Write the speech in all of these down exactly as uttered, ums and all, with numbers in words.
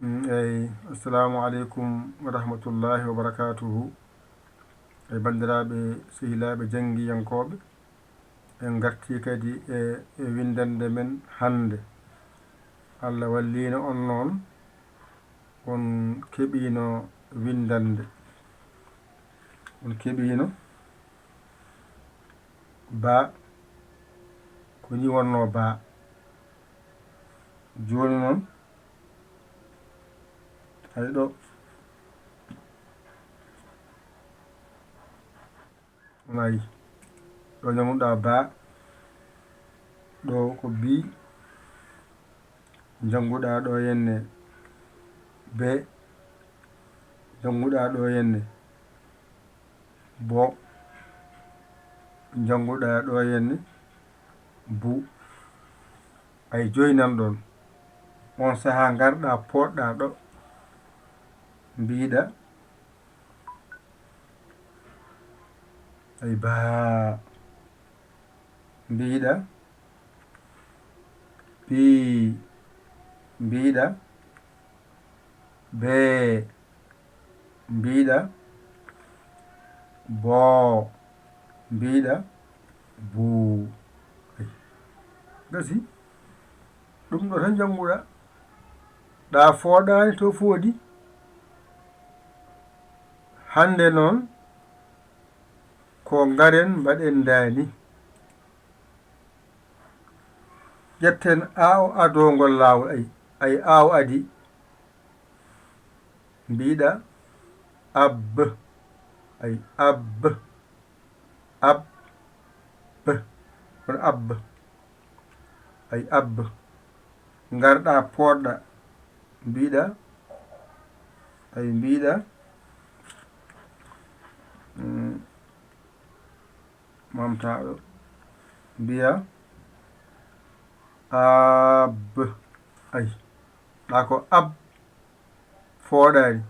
Mm, eyi, assalamu aleykum wa rahmatullahi wa barakatuhu. E banndiraaɓe, sehilaaɓe, janngiyankooɓe, en ngartii kadi e, e winndannde men hannde. Allah walliino on noon, on keɓiino winndannde. On keɓiino baa, ko nii wonnoo baa. Jooni noon, hay ɗo, nayi. Ɗo njannguɗaa baa, ɗo ko bii, njannguɗaa ɗo henne bee, njannguɗaa ɗo henne boo, njannguɗaa ɗo henne buu. Ay joy nan ɗon. On sahaa ngarɗaa pooɗɗaa ɗo. Mbiiɗa. Ay baa. Mbiiɗa. Bii. Mbiiɗa. Bee. Mbiiɗa. Boo. Mbiiɗa. Buu. Ay. Gasi. Ɗum ɗo tan njannguɗaa. Ɗa fooɗaani to fooɗi. Hannde noon, ko ngaren mbaɗen ndaani. Ƴetten aa o adoongol laawol, ay, ay aa o adii. Mbiiɗa ab, ay ab, ab, kono ab, ay ab. Ngarɗa pooɗɗa, mbiiɗa, ay mbiiɗa, mm, Mamtaaɗo mbiya ab. Ay, ɗa ko ab fooɗaani,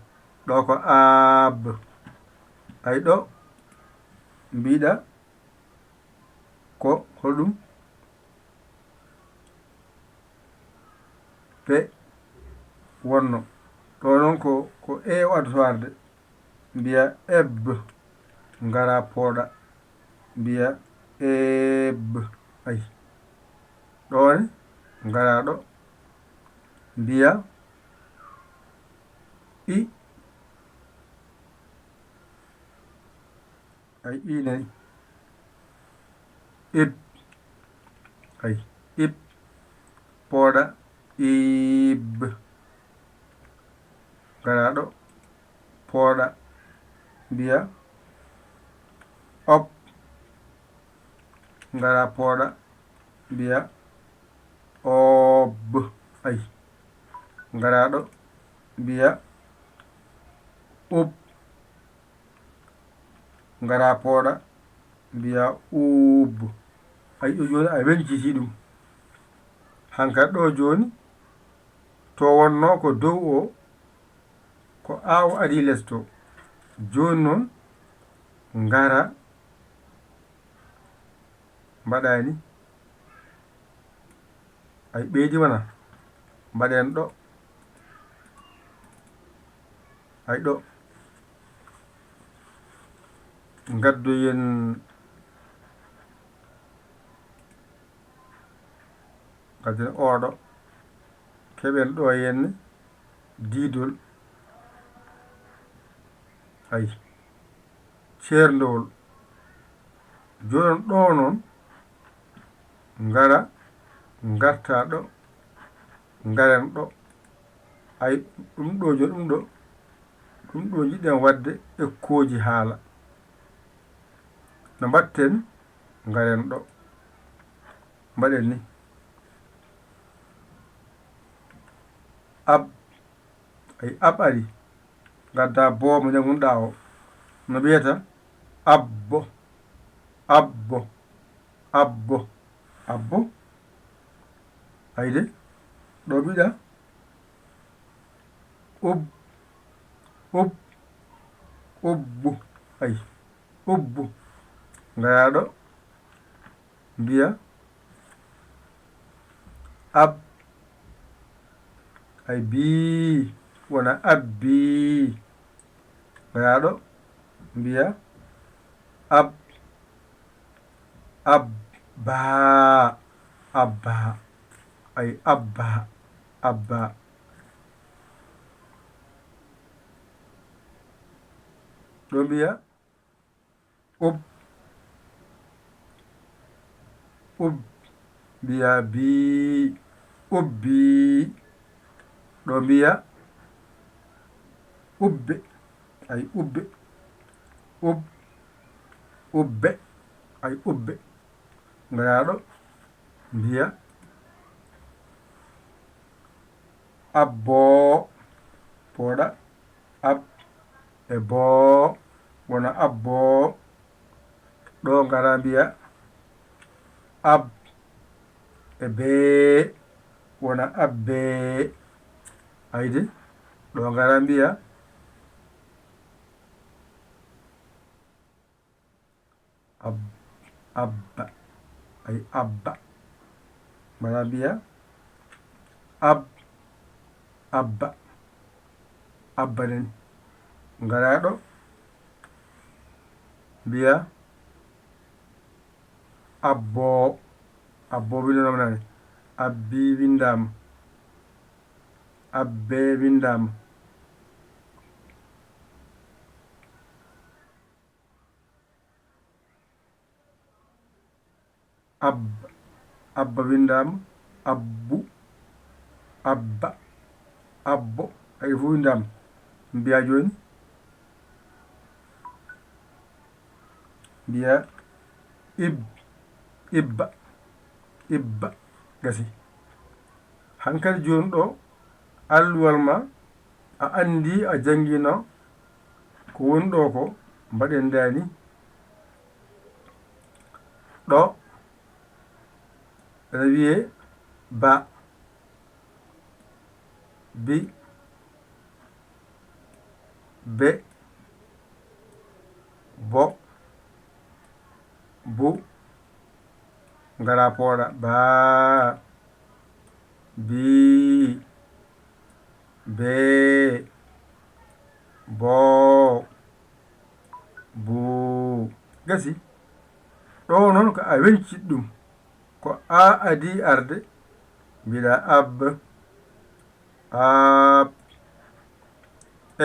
ɗo ko ab. Ay, ɗo mbiɗa ko holɗum? Pe wonno. Ɗo noon ko, ko e o addoto arde. Mbiya eb, ngara pooɗa. Mbiya eb. Ay. Ɗo ne, ngara ɗo. Mbiya i. Ay, i nani. Ib. Ay, ib. Pooɗa, ib. Ngara ɗo, pooɗa, mbiya, op. Ngara pooɗa, mbiya, ob. Ay. Ngara ɗo, mbiya, ub. Ngara pooɗa, mbiya uub. Ay, ɗo jooni a weñciti ɗum. Hankadi ɗo jooni, to wonno ko dow o, ko a o adii les to. Jooni noon, ngara, mbaɗani. Ay, ɓeydi wona. Mbaɗen ɗo. Ay, ɗo. Ngaddoyen, ngaddoyen oɗo. Keɓen ɗo henne diidol. Ay. Ceerndowol. Jooni ɗo noon, ngara, ngarta ɗo, ngaren ɗo. Ay, ɗum ɗo jooni, ɗum ɗo, ɗum ɗo njiɗɗen waɗde ekkooji haala. No mbaɗten, ngaren ɗo. Mbaɗen ni. Ab, ay, ab ari. Ngadda bo mo njanngunɗaa o. No wiyata? Abbo. Abbo. Abbo. Abbo. Ayde. Ɗo mbiɗa. Ub. Ub. Ubbu. Ay. Ubbu. Ngaraa ɗo. Mbiya. Ab. Ay, bii. wona abbii. Ngaraa ɗo, mbiyaa ab, abba, abba, ay abba, abba. Ɗo mbiyaa ub, ub, mbiyaa bii, ubbii. Ɗo mbiyaa ubbe, ay ubbe, ub, ubbe, ay ubbe. Ngaraa ɗo, mbiyaa abboo, pooɗa, ab e boo, wona abboo. Ɗo ngaraa mbiyaa ab e bee, wona abbee. Ayde, ɗo ngaraa mbiyaa ab, abba, ay abba. Ngaraa mbiyaa ab, abba, abba nen. Ngaraa ɗo, mbiyaa abboo, abboo winndanaama naane. Abbii winndaama, abbee winndaama. Ab, abba winndaama, abbu, abba, abbo, ay fof winndaama. Mbiyaa jooni, mbiyaa ib, ibba, ibba, gasi. Hankadi jooni ɗo, alluwal ma, a anndi, a janngino ko woni ɗo ko, mbaɗen ndaani. Ɗo ene wiyee ba, bi, be, bo, bu. Ngaraa pooɗa, baa, bii, bee, boo, buu. Gasi. Ɗo noon ko a weñcit ɗum. Ko a adii arde, mbiɗa ab, aab,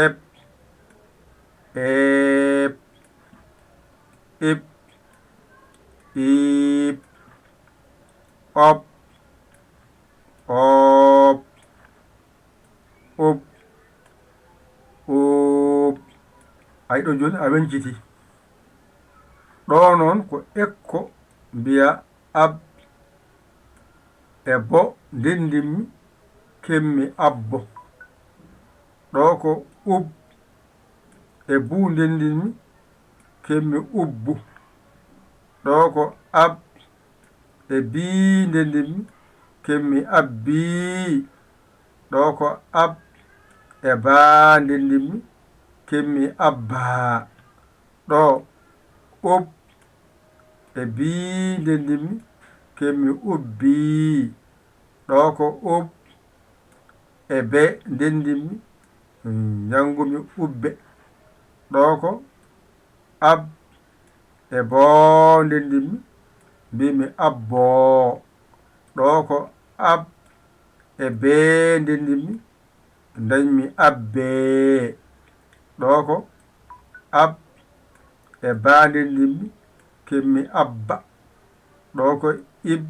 eb, eeb, ib, iib, ob, oob, ub, uup. Ay, ɗo jooni a weñcitii. Ɗo noon ko ekko mbiyaa ab e bo ndenndimmi, kemmi abbo. Ɗo ko ub e buu ndenndimmi, kemmi ubbu. Ɗo ko ab e bii ndenndimmi, kemmi abbii. Ɗo ko ab e baa ndenndimmi, kemmi abbaa. Ɗo ub e bii ndenndimmi, kemmi ubbii. Ɗo ko ub e be ndenndimmi, njanngumi ubbe. Ɗo ko ab e boo ndenndimmi, mbiimi abboo. Ɗo ko ab e bee ndenndimmi, ndañmi abbee. Ɗo ko ab e baa ndenndimmi, kemmi abba. Ɗo ko ib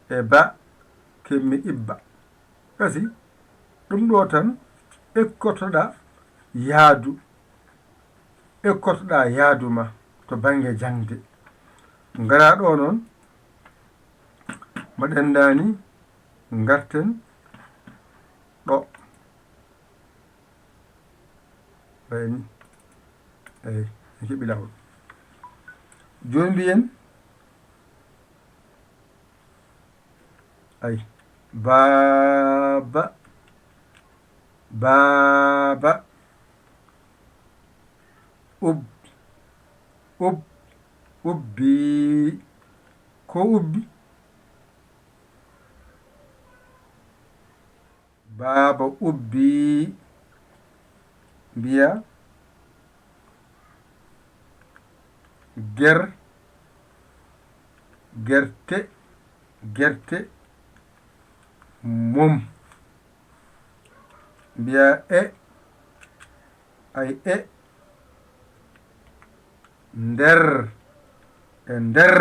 e ba, kemmi ibba. Gasi, ɗum ɗo tan ekkotoɗaa yaadu, ekkotoɗaa yaadu ma to bannge jaŋde. Ngaraa ɗo noon, mbaɗen ndaani, ngarten ɗo. Ɓay ni. Eey, en keɓii laawol. Jooni mbiyen, ay, baaba, baaba, ub, ub, ubbi, ko ubbi? Baaba ubbi, mbiya, ger, gerte, gerte, mum. Mbiya e, ay e, nder, e nder.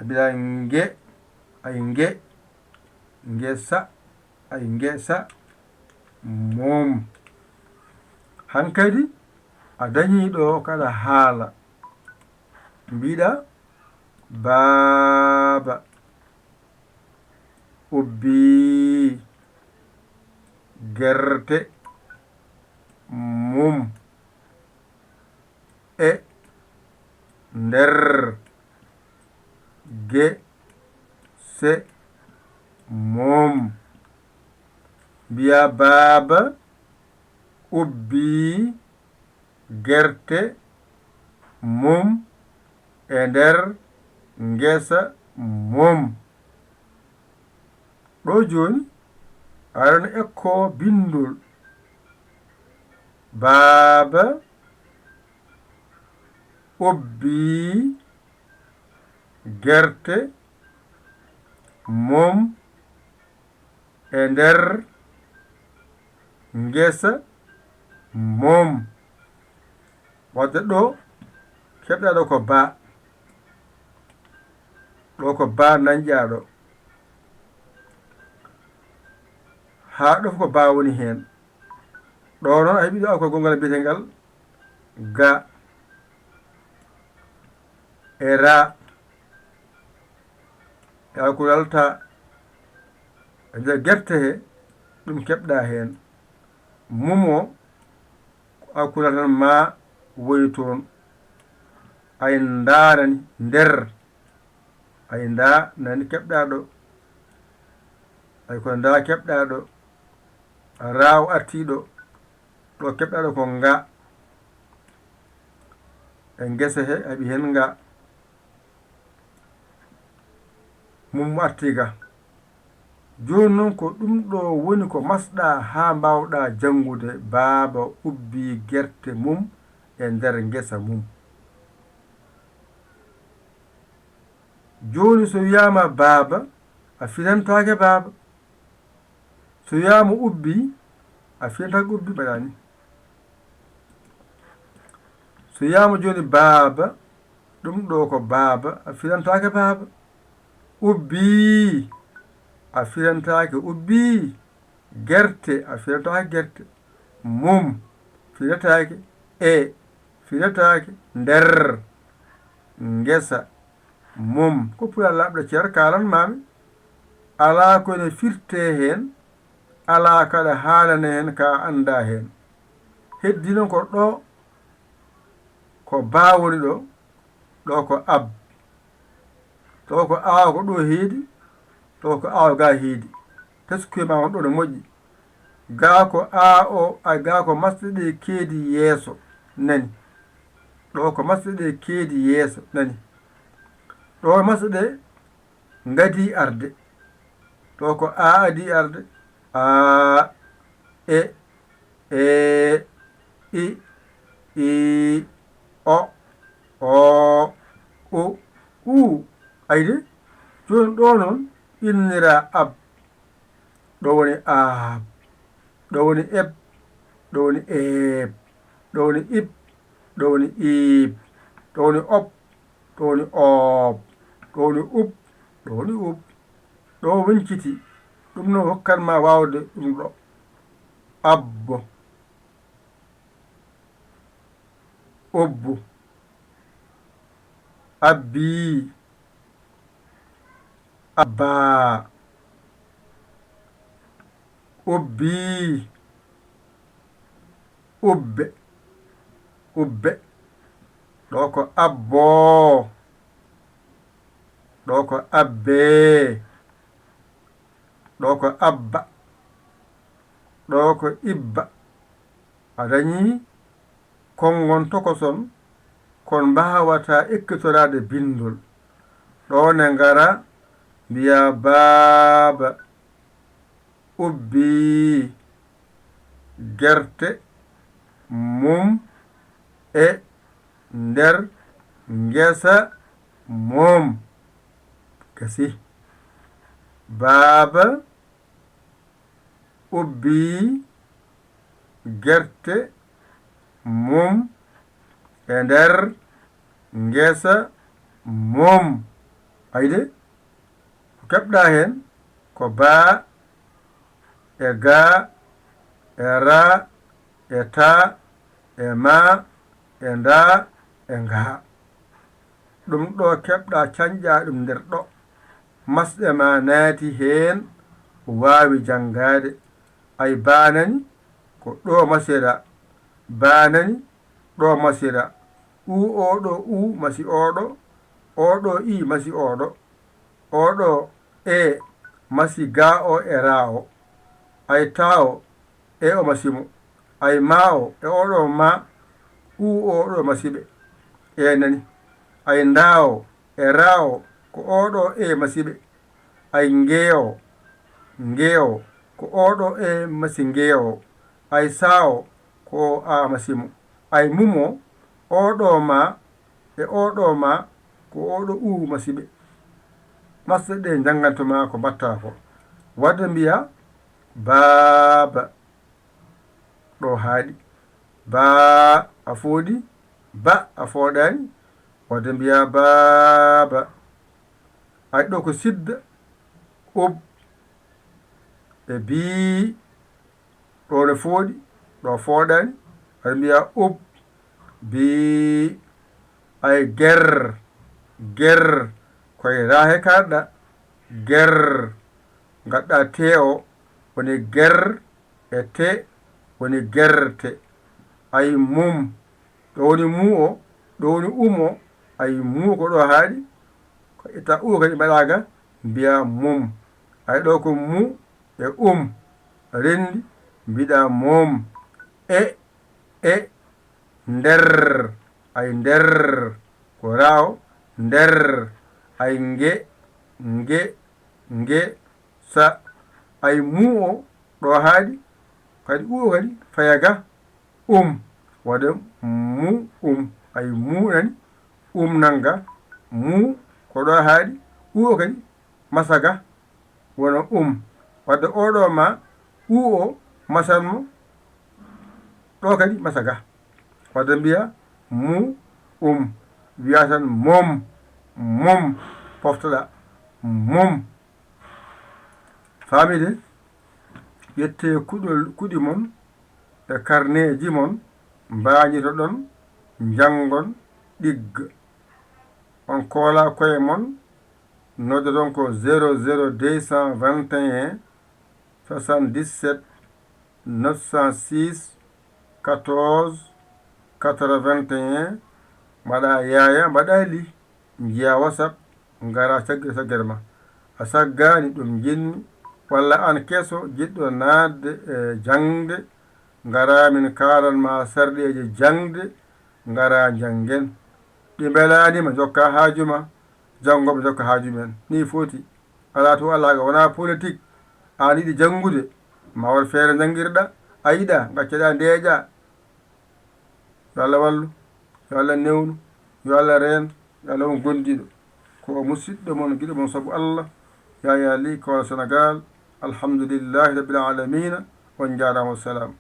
Mbiya nge, ay nge, ngesa, ay ngesa, mum. Hankadi a dañii ɗo kaɗa haala. Mbiɗa baaba ubbi gerte mum e nder gese mum. Mbiya baaba ubbi gerte mum e nder ngesa mum. Ɗo jooni, aɗon ekkoo binndol. Baaba ubbi gerte mum e nder ngesa mum. Wadde ɗo, keɓɗaa ɗo ko baa. Ɗo ko baa nanƴaa ɗo. Haa ɗo fof ko baa woni heen. Ɗo noon a heɓii ɗo alkol gonngal biyetengal ga e raa. E alkulal taa. E nder gerte he, ɗum keɓɗaa heen. Mum o, ko alkulal tan maa woni toon. Ay ndaa nani, nder. Ay ndaa nani keɓɗaa ɗo. Ay ko ndaa keɓɗaa ɗo. Raa o artii ɗo. Ɗo keɓɗaa ɗo ko nga. E ngese he, a heɓii heen nga. Mum artii ga. Jooni noon ko ɗum ɗo woni ko masɗaa haa mbaawɗaa janngude baaba ubbi gerte mum e nder ngesa mum. Jooni so wiyaama baaba, a finantaake baaba. So wiyaama ubbi, a finantaake ubbi, mbaɗaa ni. So wiyaama jooni baaba, ɗum ɗo ko baaba, a finantaake baaba. Ubbi, a finantaake ubbi. Gerte, a finantaake gerte. Mum, finantaake. E, finantaake. Nder, ngesa. Mum, ko pulaar laaɓɗo cer kaalan maami. Alaa ko ene firtee heen, alaa kaɗa haalane heen ka anndaa heen. Heddii noon ko ɗo, ko baa woni ɗo, ɗo ko ab. Ɗo ko aa ko ɗo heedi, ɗo ko aa ga heedi. Teskuye ma on ɗo no moƴƴi. Gaa ko aa o, ay gaa ko masɗe ɗe keedi yeeso, nani. Ɗo ko masɗe ɗe keedi yeeso, nani. Ɗo masɗe ɗe ngadii arde. Ɗo ko aa adii arde. Aa, e, ee, i, ii, o, oo, u, uu. Ayde, jooni ɗo noon inniraa ab. Ɗo woni aab. Ɗo woni eb. Ɗo woni eeb. Ɗo woni ib. Ɗo woni iib. Ɗo woni ob. Ɗo woni oob, ɗo woni ub, ɗo woni ub. Ɗo weñciti, ɗum no hokkat ma waawde ɗum ɗo. Abbo, obbu, abbii, abbaa, ubbii, ubbe, ubbe. Ɗo ko abboo. Ɗo ko abbee. Ɗo ko abba. Ɗo ko ibba. A dañii konngon tokoson, kon mbaawataa ekkitoraade binndol. Ɗo ne ngara mbiyaa baaba. ubbi gerte mum e nder ngesa mum. Gasi. Baaba ubbi gerte mum e nder ngesa mum. Ayde, ko keɓɗa heen ko baa e gaa e raa e taa e maa e ndaa e ngaa. Ɗum ɗo keɓɗa cañƴa ɗum nder ɗo. Masɗe ma naati heen, waawi janngaade. Ay baanani ko ɗo masira. Baanani ɗo masira. U o ɗo u masi oɗo. O ɗo i masi oɗo. O ɗo e masi ga o e ra o. Ay ta o e o masi mo. Ay ma o e o ɗo ma. U o ɗo masi ɓe. E nani. Ay nda o e ra o ko o ɗo e masi ɓe. Ay nge o. Nge o ko o ɗo e masi nge o. Ay sa o ko o a masi mo. Ay mum o o ɗo ma e o ɗo ma ko o ɗo u masi ɓe. Masɗe ɗe njannganto ma ko mbatta ko. Wadde mbiya baaba. Ɗo haaɗi. Baa a fooɗi. Ba a fooɗaani. Wadde mbiya baaba. Ay ɗo ko sidda. Ub. E bii. Ɗo ne fooɗi. Ɗo fooɗaani. Wadde mbiya ub. Bii. Ay ger. Ger. Koye raahe kaɗɗa. Ger. Ngaɗɗa te o. Woni ger. E te woni gerte. Ay mum. Ɗo woni mu o. Ɗo woni um o. Ay mu ko ɗo haaɗi. Ko itta u kadi mbaɗaga mbiya mum. Ay ɗo ko mu e um. Rendi mbiɗa mum. E, e, nder. Ay nder. Ko ra o. Nder. Ay nge, nge, nge, sa. Ay mu o. Ɗo haaɗi kadi u o kadi faya ga. Um. Waɗa mu um. Ay mu nani. Um nanga. Mu ko ɗo haaɗi. U o kadi masa ga. Wona um. Wadde o ɗo ma u o masan mo. Ɗo kadi masa ga. Wadde mbiya mu um. Wiya tan mom. Mom. Poftoɗa. Mom. Faamide, ƴettee kuɗol, kuɗi mon e karneeji mon, mbaañitoɗon, njanngon, ɗigga. On koola koye mon, noddoton ko zéro zéro deux cent vingt et un soixante-dix-sept neuf cent six quatorze quatre-vingt-un, mbaɗa yaaya, mbaɗa li, njiya WhatsApp, ngara caggere caggere ma. A saggaani ɗum njiɗmi, walla aan keso jiɗɗo naatde e jaŋde, ngara min kaalan ma sarɗiyeeje jaŋde, ngara njanngen. Ɗi mbelaani ma njokka haaju ma, janngo ɓe njokka haaju men. Nii foti. Alaa to alaa ga wonaa politik. Aan yiɗi janngude, ma waɗ feere njanngirɗa, a yiɗa, ngaccoɗa ndeeƴa. Yo Allah wallu, yo Allah newnu, yo Allah reen, yo Allah won gondiiɗo. Ko o musidɗo mon, giɗo mon sabu Allah, Yaya Ly, Koola Senegaal. Alhamdulillahi Rabbil Aalamiina. On njaaraama, wasalaam.